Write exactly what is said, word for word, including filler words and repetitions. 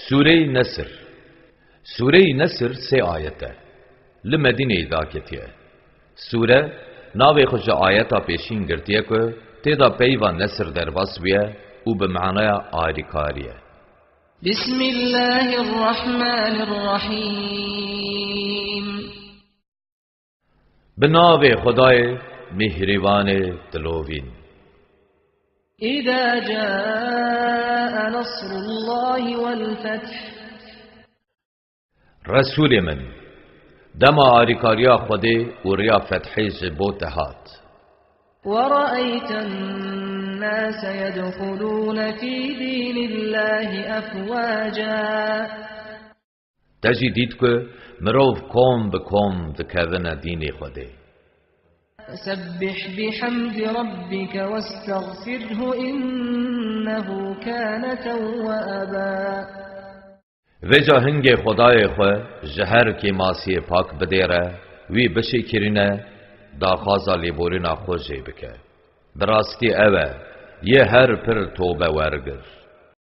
Sûreyê Nesr. Sûreyê Nesr sê ayet e. Li Medîneyê daketiye. Sûre navê xwe ji ayeta pêşîn girtiye ku tê de peyva nesr derbas bûye û bi manaya arîkarî ye. بسم الله الرحمن الرحيم. Bi navê Xwedayê Mîhrîbanê Dilovîn. إذا جاء نصر الله والفتح. Resûlê min, dema arîkariya Xwedê û riya fethê ji bo te hat. ورأيت الناس يدخلون في دين الله أفواجا. Te jî dît ku mirov kom bi kom dikevine dînê Xwedê. فسبح بحمد ربك واستغفره إنه كان توابا. Vêca hingê Xwedayê xwe ji her kêmasiyê pak bidêre, wî bişêkirîne, daxwaza lêborîna xwe jê bike. Bi rastî ew e, yê her pir tobe wergir.